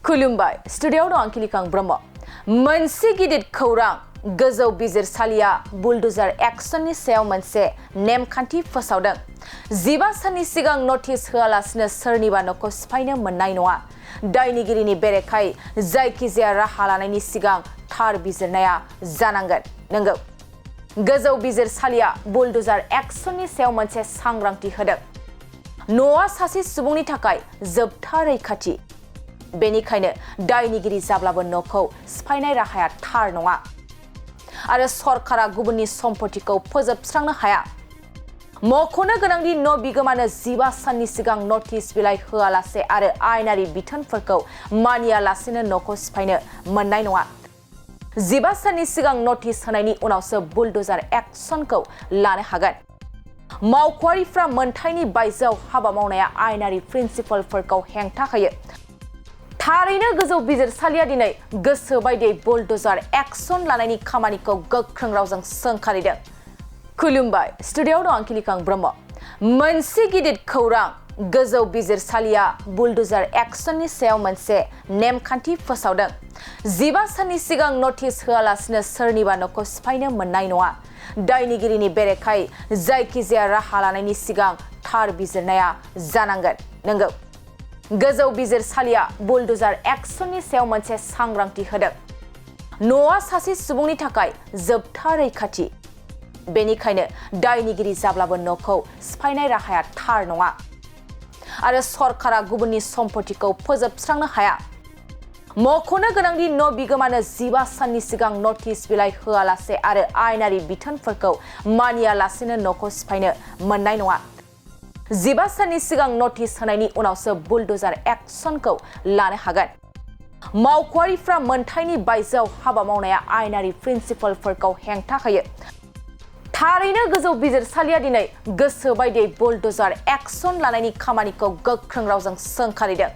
खुलुमबाय स्टुडियोआव दं आंखिलिकां ब्रह्म मोनसे गिदिर खौरां गोजौ बिजिरसालिया बुलडोजार एक्शननि सायाव मोनसे नेमखान्थि फोसावदों 15 साननि सिगां नोटिस होआलासिनो सोरनिबा न'खौ सिफायनो मोननाय नङा दायनिगिरिनि बेरेखायै जायखिजाया राहा लानायनि सिगां थार बिजिरनाया जानांगोन नंगौ गोजौ बिजिरसालिया बुलडोजार एक्शननि सायाव मोनसे सांग्रांथि होदों न'आ सासे सुबुंनि थाखाय जोबथा रैखाथि बेनिखायनो दायनिगिरि जाब्लाबो न'खौ सिफायनाय राहाया थार नङा आरो सरकारा गुबुननि सम्पथिखौ फोजोबस्रांनो हाया मख'नो गोनांदि न' बिगोमानो 15 साननि सिगां नोटिस बिलाइ होआलासे आरो आयेनारि बिथोनफोरखौ मानियालासेनो न'खौ सिफायनो मोननाय नङा 15 साननि सिगां नोटिस होनायनि उनावसो बुलडोजार एक्शनखौ लानो हागोन मावख'आरिफ्रा मोनथायनि बायजोआव हाबा मावनाया आयेनारि प्रिन्सिपलफोरखौ हेंथा होयो थारैनो गोजौ बिजिरसालिया दिनै गोसो बायदियै बुलडोजार एक्शन लानायनि खामानिखौ गोख्रों रावजों सोंखारिदों खुलुमबाय स्टुडियोआव दं आंखिलिकां ब्रह्म मोनसे गिदिर खौरां गोजौ बिजिरसालिया बुलडोजार एक्शननि सायाव मोनसे नेमखान्थि फोसावदों 15 साननि सिगां नोटिस होआलासिनो सोरनिबा न'खौ सिफायनो मोननाय नङा दायनिगिरिनि बेरेखायै जायखिजाया राहा लानायनि सिगां थार बिजिरनाया जानांगोन नंगौ गोजौ बिजिरसालिया बुलडोजार एक्शननि सायाव मोनसे सांग्रांथि होदों न'आ सासे सुबुंनि थाखाय जोबथा रैखाथि बेनिखायनो दायनिगिरि जाब्लाबो न'खौ सिफायनाय राहाया थार नङा आरो सरकारा गुबुननि सम्पथिखौ फोजोबस्रांनो हाया मख'नो गोनांदि न' बिगोमानो 15 साननि सिगां नोटिस बिलाइ होआलासे आरो आयेनारि बिथोनफोरखौ मानियालासेनो न'खौ सिफायनो मोननाय नङा 15 साननि सिगां नोटिस होनायनि उनावसो बुलडोजार एक्शनखौ लानो हागोन मावख'आरिफ्रा मोनथायनि बायजोआव हाबा मावनाया आयेनारि प्रिन्सिपलफोरखौ हेंथा होयो थारैनो गोजौ बिजिरसालिया दिनै गोसो बायदियै बुलडोजार एक्शन लानायनि खामानिखौ गोख्रों रावजों सोंखारिदों